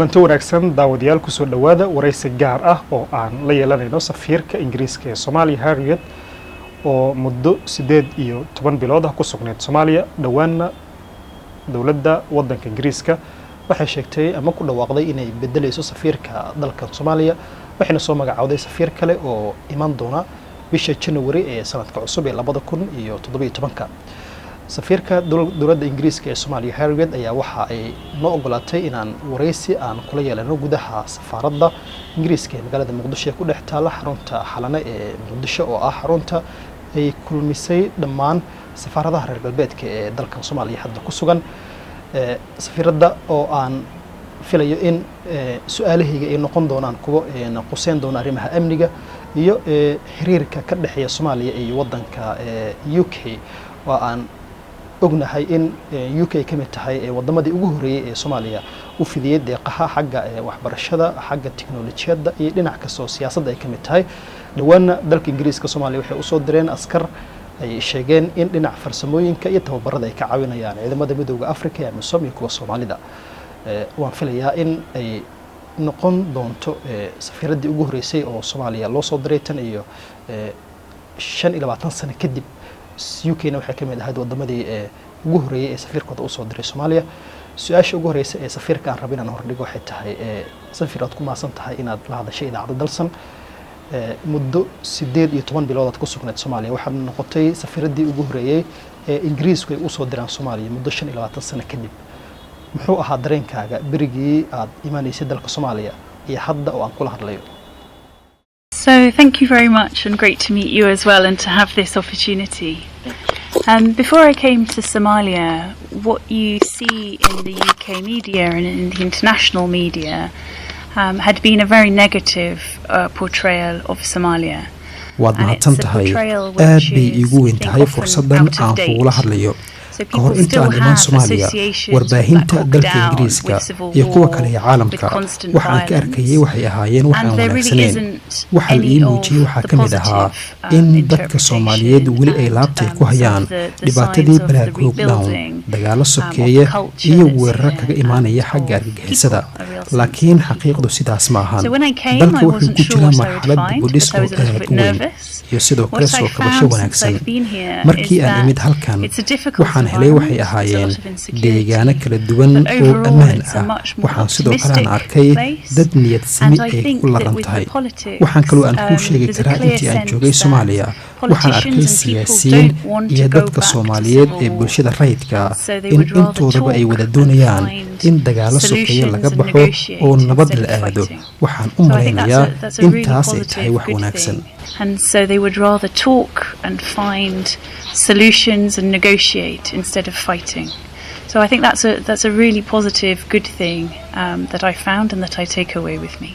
Kulanti wanaagsan, daawadayaal. Kusoo dhowaada waraysi gaar ah oo aan la yeelanayno safiirka Ingiriiska ee Soomaaliya, Harriet, oo muddo 18 bilood ah ku sugnayd Soomaaliya. Dhowaanna dowladda waddanka Ingiriiska waxay sheegtay ama ku dhawaaqday inay bedelayso safiirka dalkan Soomaaliya, waxayna soo magacowday safiir kale oo iman doona bisha January ee sanadka cusub ee 2017-ka. Safiirka dowladda Ingiriiska ee Soomaaliya, Harriet, ayaa waxa ay noo ogolaatay inaan waraysi aan kula yeelano gudaha safaaradda Ingiriiska ee magaalada Muqdisho ee ku dhex taalla xarunta Xalane ee Muqdisho, oo ah xarunta ay kulmisay dhammaan safaaradaha reer galbeedka ee dalkan Soomaaliya hadda ku sugan. Safiiradda oo aan filayo in su-aalahayga ay noqon doonaan kuwo quseyn doona arrimaha amniga iyo xiriirka ka dhexeeya Soomaaliya iyo waddanka UK, oo aan ognahay in UK ka mid tahay waddamadii ugu horreeyey ee Soomaaliya u fidiyey deeqaha xagga waxbarashada, xagga tiknolojiyadda iyo dhinac kastoo siyaasadda ay ka mid tahay. Dhowaanna dalka Ingiriiska Soomaaliya waxay usoo direen askar ay sheegeen in dhinac farsamooyinka iyo tababarada ay ka caawinayaan ciidamada Midowga Africa ee AMISOM iyo kuwa Soomaalida. Waan filayaa in ay noqon doonto safiiraddii ugu horreysay oo Soomaaliya loo soo diray tan iyo 25 sano kadib. UK na waxay ka mid ahayd waddamadii ugu horreeyey ee safiirkooda usoo diray Soomaaliya. Su-aasha ugu horreysa ee safiirka aan rabo inaan hordhigo waxay tahay: safir, aad ku mahadsan tahay inaad la hadashay idaacadda Dalsan. Muddo 18 bilood aad ku sugnayd Soomaaliya, waxaad noqotay safiiraddii ugu horreeyey ee Ingiriisku ay usoo diraan Soomaaliya muddo 25 sano kadib. Muxuu ahaa dareenkaaga berigii aad imaanaysay dalka Soomaaliya iyo hadda oo aan kula hadlayo? So, thank you very much, and great to meet you as well, and to have this opportunity. Before I came to Somalia, what you see in the UK media and in the international media had been a very negative portrayal of Somalia. Waad mahadsan tahay. Aad bay iigu weyn tahay fursaddan aan kugula hadlayo. Ka hor inta aan imaan Soomaaliya, warbaahinta dalka Ingiriiska iyo kuwa kale ee caalamka waxa aan ka arkayay waxay ahaayeen wax aan wanaagsaneyn. Waxa la ii muujiyey waxaa ka mid ahaa in dadka Soomaaliyeed weli ay laabtay ku hayaan dhibaatadii Black Hawk Down, dagaalo sokeeye iyo weeraro kaga imaanaya xagga argagixisada. Laakiin xaqiiqdu sidaas ma ahan. Dalka wuxuu ku jiraa marxalad dibudhis oo aad u weyn iyo sidoo kale soo kabasho wanaagsan. Markii aan imid halkan, waxaan helay waxay ahaayeen deegaano kala duwan oo ammaan ah. Waxaan sidoo kale aan arkay dad niyad sami ay ku laran tahay. Waxaan kaloo aan kuu sheegi karaa, intii aan joogay Soomaaliya, waxaan arkay siyaasiyiin iyo dadka Soomaaliyeed ee bulshada rayidka in intoodaba ay wada doonayaan in dagaalo sokeeye laga baxo oo nabad la aado. Waxaan u malaynayaa in taas ay tahay wax wanaagsan. And so they would rather talk and find solutions and negotiate instead of fighting. So I think that's a really positive, good thing that I found and that I take away with me.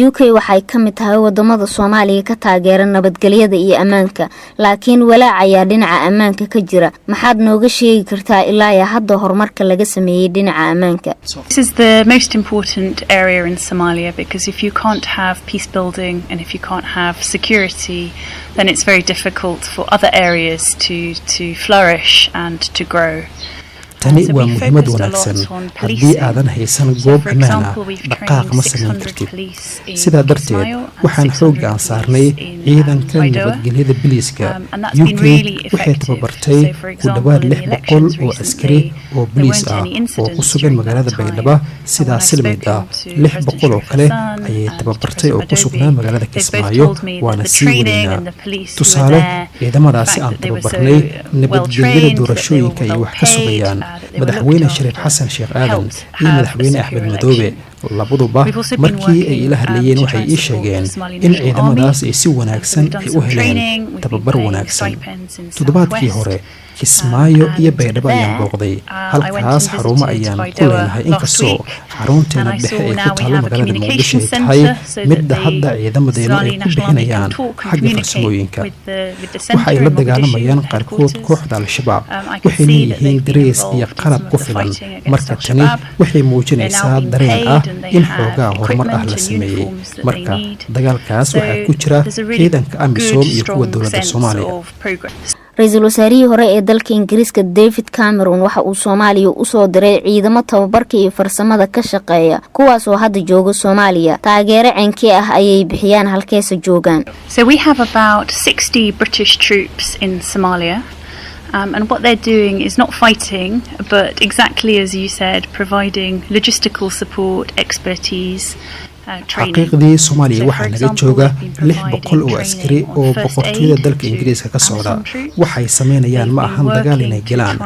UK waxay ka mid tahay wadamada Soomaaliya ka taageera nabadgelyada iyo ammaanka, laakiin walaac ayaa dhinaca ammaanka ka jira. Maxaad nooga sheegi kartaa ilaa iyo hadda horumarka laga sameeyey dhinaca ammaanka? This is the most important area in Somalia, because if you can't have peace building and if you can't have security, then it's very difficult for other areas to flourish and to grow. Tani waa muhiimad wanaagsan. Haddii aadan haysan goob ammaan ah, dhaqaaq ma samayn kartid. Sidaa darteed waxaan xoogga aan saarnay ciidanka nabadgelyada biliiska. UK waxay tababartay ku dhowaad 600 oo askari oo boliis ah oo ku sugan magaalada Baydhaba. Sidaas la mid ah, 600 oo kale ayay tababartay oo ku sugnaa magaalada Kismaayo, waana sii wadaynaa. Tusaale, ciidamadaasi aan tababarnay nabadgelyada doorashooyinka ay wax ka sugayaan. Madaxweyne Shariif Xasan Sheekh Aadan iyo Madaxweyne Axmed Madoobe labaduba markii ay ila hadlayeen waxay ii sheegeen in ciidamadaas ay si wanaagsan ay u heleen tababar wanaagsan. Toddobaadkii hore Kismaayo iyo Baydhabo ayaan booqday. Halkaas xarumo ayaan ku leenahay, inkastoo xarunteena dhexe ay ku taallo magaalada Muqdisho ay tahay midda hadda ciidamadeenu ay ku bixinayaan xagga farsamooyinka. Waxa ay la dagaalamayaan qaarkood kooxda Al-Shabaab. Waxay leeyihiin darees iyo qalab ku filan. Marka tani waxay muujinaysaa dareen ah in xoogaa horumar ah la sameeyey. Marka dagaalkaas waxaa ku jira ciidanka AMISOM iyo kuwa dowladda Soomaaliya. Ra-iisul wasaarihii hore ee Dalka Ingiriiska David Cameron waxa uu Soomaaliya usoo diray ciidamo tababarka iyo farsamada ka shaqeeya, kuwaas oo hadda jooga Soomaaliya. Taageero ceynkee ah ayay bixiyaan? Halkeesa joogaan? So we have about 60 British troops in Somalia. And what they're doing is not fighting, but exactly as you said, providing logistical support, expertise. Xaqiiqdii, Soomaaliya waxaa naga jooga 600 oo askari oo Boqortooyada dalka Ingiriiska ka socda. Waxay sameynayaan ma ahan dagaal inay galaan.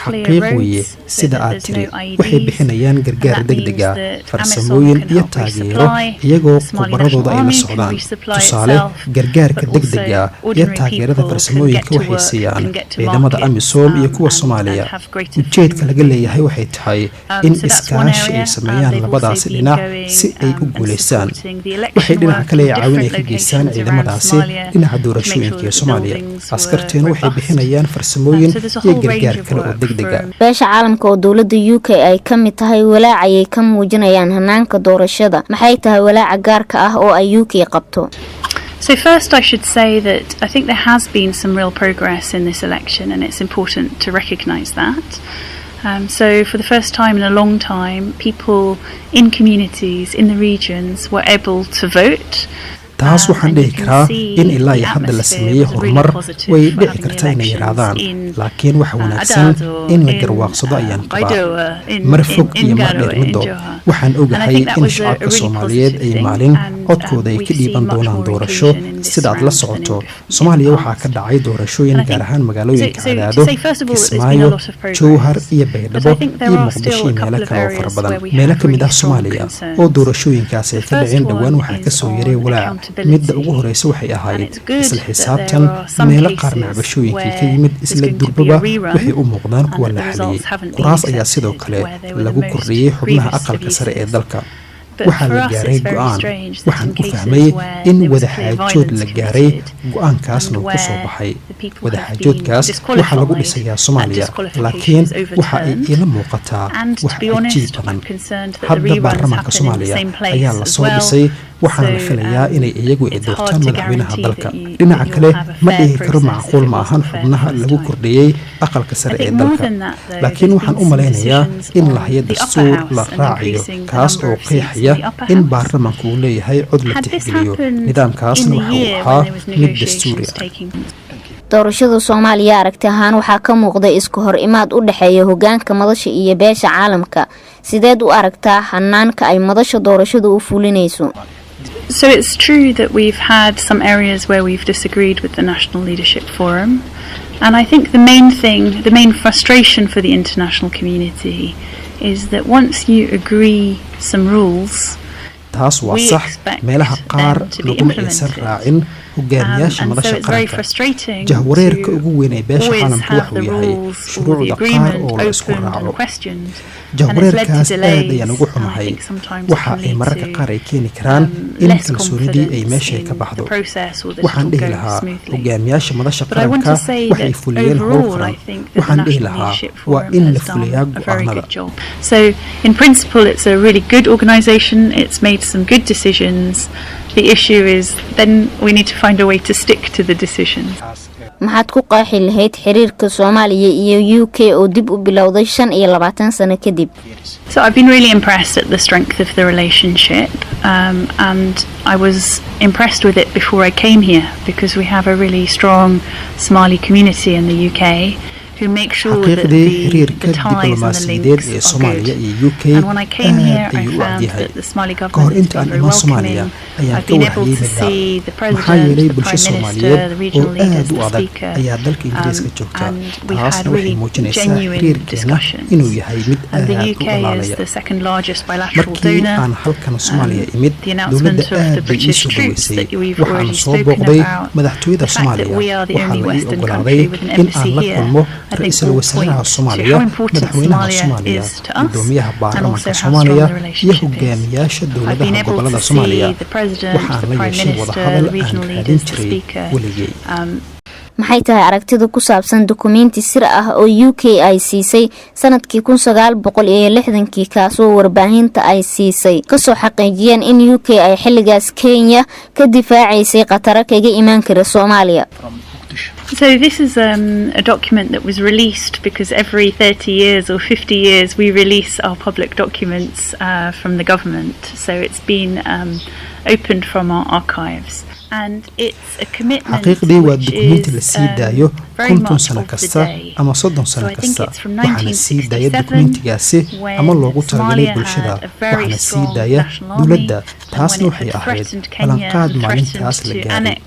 Xaqiiq weeye sida aad tiri, waxay bixinayaan gargaar deg deg ah, farsamooyin iyo taageero, iyagoo khubaradooda ay la socdaan. Tusaale, gargaarka deg dega iyo taageerada farsamooyinka waxay siiyaan ciidamada AMISOM iyo kuwa Soomaaliya. Ujeedka laga leeyahay waxay tahay in iskaashi ay sameeyaan labadaasi dhinac si ay u guuleystaan. Waxay dhinaca kale ay caawin ay ka geystaan ciidamadaasi dhinaca doorashooyinka ee Soomaaliya. Askarteenu waxay bixinayaan farsamooyin iyo gargaar kale oo deg dega. Beesha caalamka oo dowladda UK ay ka mid tahay walaac ayay ka muujinayaan hanaanka doorashada. Maxay tahay walaaca gaarka ah oo ay UK qabto? So, first, I should say that I think there has been some real progress in this election, and it's important to recognise that. So, for the first time in a long time, people in communities, in the regions, were able to vote. Taas waxaan dhihi karaa in ilaa iyo hadda la sameeyey horumar. Way dhici kartaa inay yaraadaan, laakiin waxa wanaagsan in la garwaaqsado ayaan qabaa. Mar fog iyo mar dheer middo, waxaan ogahay in shacabka Soomaaliyeed ay maalin codkooda ay ka dhiiban doonaan doorasho. Sida aad la socoto, Soomaaliya waxaa ka dhacay doorashooyin, gaar ahaan magaalooyinka Cadaado, Kismaayo, Jowhar iyo Baydhabo iyo Muqdisho iyo meelo kale oo fara badan. Meelo ka mid ah Soomaaliya oo doorashooyinkaas ay ka dhaceen dhowaan waxaa kasoo yaray walaac. Midda ugu horeysa waxay ahayd isla xisaabtan. Meelo qaarna cabashooyinkii ka yimid isla durbaba waxay u muuqdaan kuwa la xaliyey. Kuraas ayaa sidoo kale lagu kordhiyey xubnaha aqalka sare ee dalka. Waxaa la gaaray go-aan. Waxaan u fahmay in wadaxaajood la gaaray, go-aankaasna uu ku soo baxay. Wadaxaajoodkaas waxaa lagu dhisayaa Soomaaliya, laakiin waxa ay iila muuqataa wax cajiib badan. Hadda baarlamaanka Soomaaliya ayaa lasoo dhisay, waxaana la filayaa inay iyagu ay doortaan madaxweynaha dalka. Dhinaca kale, ma dhihi karo macquul ma ahan xubnaha lagu kordhiyey aqalka sare ee dalka, laakiin waxaan u malaynayaa in lahaya dastuur la raacayo, kaas oo qeexaya in baarlamaanku uu leeyahay cod la tixgeliyo. Nidaamkaasna waxa uu ahaa mid dastuuri ah. Doorashada Soomaaliya aragti ahaan waxaa ka muuqda isku hor imaad u dhexeeya hogaanka madasha iyo beesha caalamka. Sideed u aragtaa hanaanka ay madasha doorashadu u fulinayso? So it's true that we've had some areas where we've disagreed with the National Leadership Forum. And I think the main thing, the main frustration for the international community is that once you agree some rules, Taas waa sax. Meelaha qaar laguma aysan raacin hogaamiyaasha madasha qaranka. Jahwareerka ugu weyn ee beesha caalamka waxuu yahay shuruucda qaar oo la isku raaco. Jahwareerkaas aad ayaan ugu xumahay. Waxa ay mararka qaar ay keeni karaan in kalsoonidii ay meesha ka baxdo. Waxaan dhihi lahaa hogaamiyaasha madasha qaranka waxay fuliyeen howl qaran. Waxaan dhihi lahaa waa in la fuliyaa go-aanada. So, in principle, it's a really good organisation. It's made some good decisions. The issue is then we need to find a way to stick to the decisions. Maxaad ku qeexi lahayd xiriirka Soomaaliya iyo UK oo dib u bilowday 25 sano kadib? So I've been really impressed at the strength of the relationship, and I was impressed with it before I came here because we have a really strong Somali community in the UK. Xaqiiqdii, xiriirka diblomaasiyadeed ee Soomaaliya iyo UK aad ayuu u adyahay. Ka hor inta aan iman Soomaaliya ayaan ka warhayay midda, maxaa yeelay bulsho Soomaaliyeed oo aad u adag ayaa dalka Ingiriiska joogta. Taasna waxay muujinaysaa xiriirkeena inuu yahay mid aad u dhalaalaya. Markii aan halkan Soomaaliya imid, dowladda aad bay ii soo dhaweysay. Waxaan soo booqday madaxtooyada Soomaaliya. Waxaa la ii ogolaaday in aan la kulmo ra-iisul wasaaraha Soomaaliya, madaxweynaha Soomaaliya, gudoomiyaha baarlamaanka Soomaaliya iyo hogaamiyaasha dowladaha gobolada Soomaaliya. Waxaan la yeeshay wadahadal aan raadin jiray weligay. Maxay tahay aragtida ku saabsan dukumeenti sir ah oo UK ay siisay sanadkii 1960-kii, kaasoo warbaahinta ay siisay kasoo xaqiijiyeen in UK ay xilligaas Kenya ka difaacaysay khataro kaga imaan kara Soomaaliya? So this is a document that was released because every 30 years or 50 years we release our public documents from the government. So it's been opened from our archives. Xaqiiqdii waa dukumenti la sii daayo 50 sano kasta ama 30 sano kasta. Waxaana sii daaya dukumentigaasi ama loogu talagalay bulshada, waxaana sii daaya dowladda. Taasna waxay ahayd ballanqaad maalintaas la gaaray.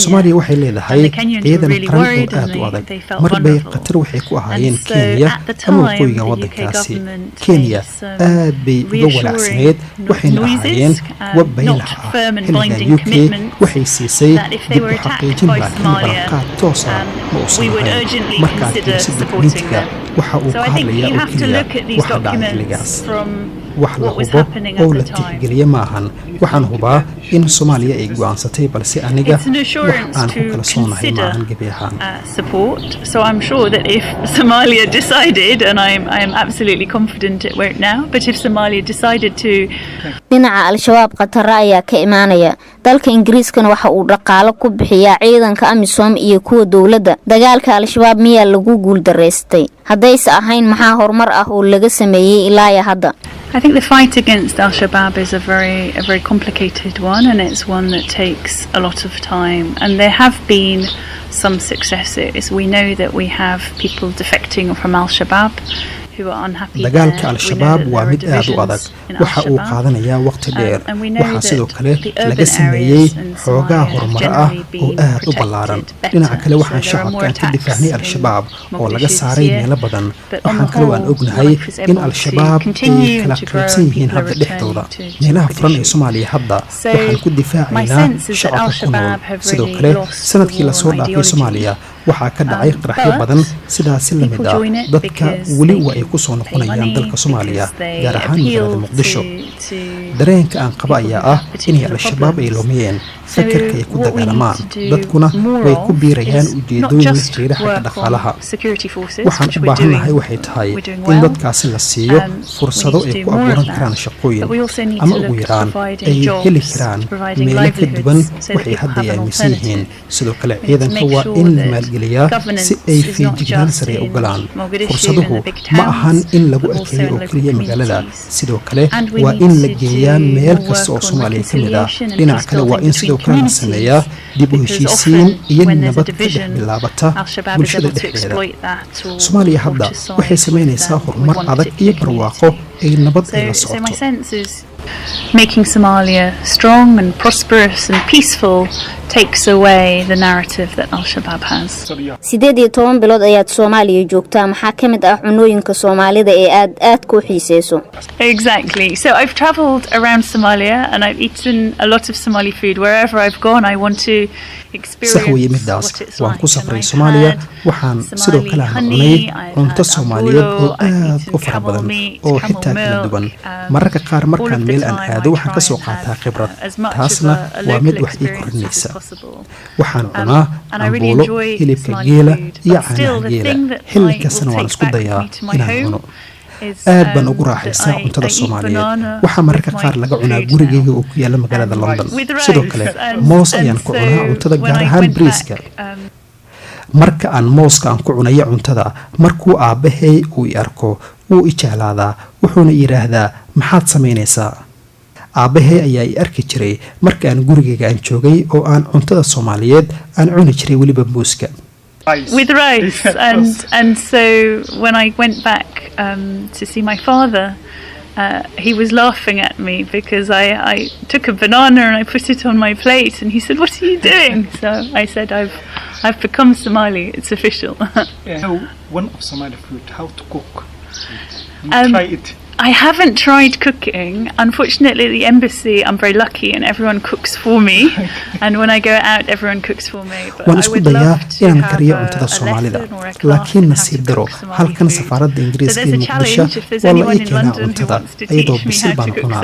Soomaaliya waxay leedahay ciidan qaran oo aad u adag. Mar bay khatar waxay ku ahaayeen Kenya ama waqooyiga waddankaasi. Kenya aad bay uga walaacsanayd, waxayna ahaayeen kuwa baylaha ah xilligan. UK waxay siisay dib u xaqiijin, laakiin ballanqaad toos ah ma uusan ahayn. Markaad fiiriso dukumentiga, waxa uu ka hadlayaa oo keliya waxa dhacay xilligaas. Wax la hubo oo la tixgeliye ma ahan. Waxaan hubaa in Soomaaliya ay go'aansatay, balse aniga wax aan ku kalsoonahay maahan gebi ahaan. So I'm sure that if Somalia decided, and I'm absolutely confident it won't now, but if Somalia decided to Dhinaca Al-Shabaab khataro ayaa ka imaanaya. Dalka Ingiriiskana waxa uu dhaqaalo ku bixiyaa ciidanka AMISOM iyo kuwa dowladda. Dagaalka Al-Shabaab miyaa lagu guuldaraystay? Haddayse ahayn, maxaa horumar ah oo laga sameeyey ilaaya hadda? I think the fight against Al Shabaab is a very complicated one, and it's one that takes a lot of time. And there have been some successes. We know that we have people defecting from Al Shabaab. Dagaalka Al-Shabaab waa mid aad u adag. Waxa uu qaadanayaa waqti dheer. Waxaa sidoo kale laga sameeyey xoogaa horumaro ah oo aad u ballaaran. Dhinaca kale, waxaan shacabka aan ka difaacnay Al-Shabaab oo laga saaray meelo badan. Waxaan kaloo aan ognahay in Al-Shabaab ay kala qaybsan yihiin hadda dhexdooda. Meelaha furan ee Soomaaliya hadda waxaan ku difaacaynaa shacabka ku nool. Sidoo kale, sanadkii lasoo dhaafay Soomaaliya waxaa ka dhacay qaraxyo badan. Sidaasi la mid ah, dadka weli waa ay ku soo noqonayaan dalka Soomaaliya, gaar ahaan magaalada Muqdisho. Dareenka aan qaba ayaa ah inay Al-Shabaab ay lumiyeen fakarka ay ku dagaalamaan, dadkuna way ku biirayaan ujeedooyin la xiriira xagga dhaqaalaha. Waxaan u baahannahay waxay tahay in dadkaasi la siiyo fursado ay ku abuuran karaan shaqooyin, ama ugu yaraan ay heli karaan meelo ka duwan waxay hadda ay aaminsan yihiin. Sidoo kale, ciidanka waa in la maalgeliyaa si ay feejignaan sare u galaan. Fursaduhu ma ahan in lagu ekeeyo oo keliya magaalada, sidoo kale waa in la geeyaa meel kasta oo Soomaaliya ka mid ah. Dhinaca kale, waa in sidoo kale la sameeyaa dib u heshiisiin iyo nabad ka dhex bilaabata bulshada dhexdeeda. Soomaaliya hadda waxay samaynaysaa horumar adag iyo barwaaqo ay nabad ay la socoto. Making Somalia strong and prosperous and peaceful takes away the narrative that Al Shabaab has. 18 bilood ayaad Soomaaliya joogtaa. Maxaa ka mid ah cunooyinka Soomaalida ee aad aadka u xiiseyso? Exactly. So I've travelled around Somalia and I've eaten a lot of Somali food. Wherever I've gone, I want to Sax weeye middaas. Waan ku safray Soomaaliya. Waxaan sidoo kale aan cunay cunto Soomaaliyeed oo aad u fara badan oo xitaa kala duwan. Mararka qaar markaan meel aan aado, waxaan kasoo qaataa khibrad, taasna waa mid wax ii kordhinaysa. Waxaan cunaa cambuulo, hilibka geela iyo caanaha geela. Xilli kastana waan isku dayaa inaan cuno. Aad baan ugu raaxaystaa cuntada Soomaaliyeed. Waxaa mararka qaar laga cunaa gurigayga oo ku yaala magaalada London. Sidoo kale, moos ayaan ku cunaa cuntada, gaar ahaan bariiska. Marka aan mooska aan ku cunayo cuntada, markuu aabbahay uu i arko, wuu i jeclaadaa, wuxuuna yidhaahdaa, "Maxaad samaynaysaa?" Aabbahay ayaa i arki jiray marka aan gurigayga aan joogay oo aan cuntada Soomaaliyeed aan cuni jiray, weliba muuska. With rice, and so when I went back to see my father, he was laughing at me because I took a banana and I put it on my plate, and he said, "What are you doing?" So I said, I've become Somali. It's official." Yeah. One of Somali food, how to cook? You try it? I haven't tried cooking. Unfortunately, at the embassy, I'm very lucky and everyone cooks for me. And when I go out, everyone cooks for me. Waan isku dayaa inaan kariyo cuntada Soomaalida, laakiin nasiib daro halkan safaaradda Ingiriiska ee Muqdisho waa la ii keenaa cuntada iyadoo bisil baan cunaa.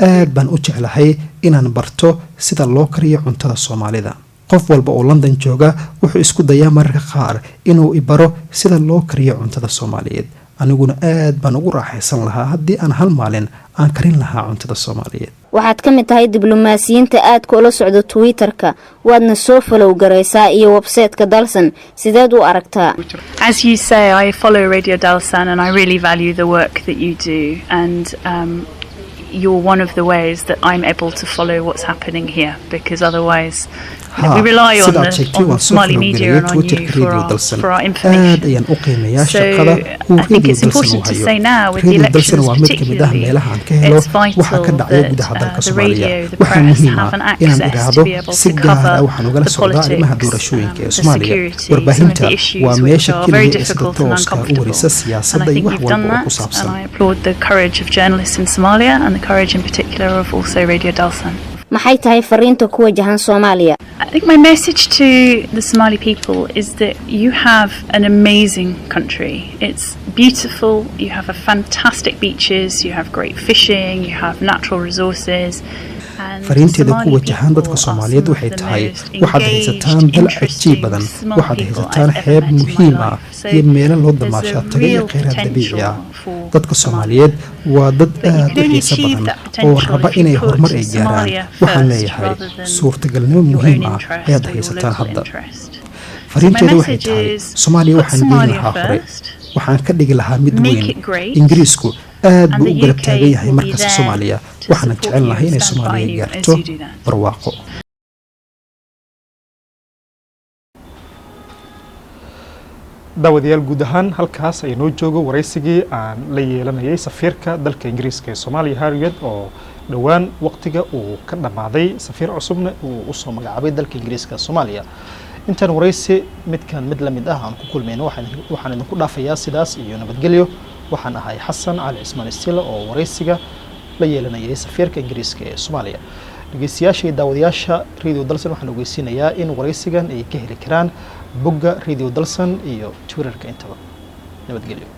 Aad baan u jeclahay inaan barto sida loo kariyo cuntada Soomaalida. Qof walba oo London jooga wuxuu isku dayaa mararka qaar inuu i baro sida loo kariyo cuntada Soomaaliyeed. Aniguna aad baan ugu raaxaysan lahaa haddii aan hal maalin aan karin lahaa cuntada Soomaaliyeed. Waxaad ka mid tahay diblomaasiyiinta aadka ula socda Twitter-ka, waadna soo follow garaysaa iyo website-ka Dalsan. Sideed u aragtaa? As you say, I follow Radio Dalsan and I really value the work that you do. And you're one of the ways that I'm able to follow what's happening here, because otherwise we rely on the Somali media and on you for our information. Aad ayaan u qiimeeyaa shaqada uu Radio Dalsan u hayo. Radio Dalsan waa mid ka mid ah meelaha aan ka helo waxa ka dhacaya gudaha dalka Soomaaliya. Waxaa muhiim ah inaan idhaahdo, si gaar ah waxaan ugala socdaa arrimaha doorashooyinka ee Soomaaliya. Warbaahinta waa meesha keliya ee sida tooska u warisa siyaasadda iyo wax walba oo ku saabsan. And the courage in particular of also Radio Dalsan. Maxay tahay fariinta ku wajahan Soomaaliya? I think my message to the Somali people is that you have an amazing country. It's beautiful, you have a fantastic beaches, you have great fishing, you have natural resources. Fariinteeda ku wajahan dadka Soomaaliyeed waxay tahay: waxaad haysataan dal cajiib badan, waxaad haysataan xeeb muhiim ah iyo meelo loo damaashaa taga iyo kheyraad dabiici ah. Dadka Soomaaliyeed waa dad aad u xiiso badan oo raba inay horumar ay gaaraan. Waxaan leeyahay, suurtagalnimo muhiim ah ayaad haysataan hadda. Fariinteeda waxay tahay, Soomaaliya waxaan geyn lahaa hore, waxaan ka dhigi lahaa mid weyn. Ingiriisku aad buu u garab taagan yahay markasta Soomaaliya, waxaana jecel lahay inay Soomaaliya gaarto barwaaqo. Daawadayaal, guud ahaan halkaas ay noo joogo waraysigii aan la yeelanayay safiirka dalka Ingiriiska ee Soomaaliya, Harriet, oo dhowaan waqtiga uu ka dhammaaday, safiir cusubna uu usoo magacaabay dalka Ingiriiska Soomaaliya. Intaan waraysi midkan mid la mid ah aan ku kulmayno, waxaan idinku dhaafayaa sidaas iyo nabadgelyo. Waxaan ahay Xasan Cali Cismaan Istila oo waraysiga la yeelanayay safiirka Ingiriiska ee Soomaaliya. Dhegeystayaasha iyo daawadayaasha Radio Dalsan waxaan ogeysiinayaa in waraysigan ay ka heli karaan bogga Radio Dalsan iyo Twitterka intaba. Nabadgelyo.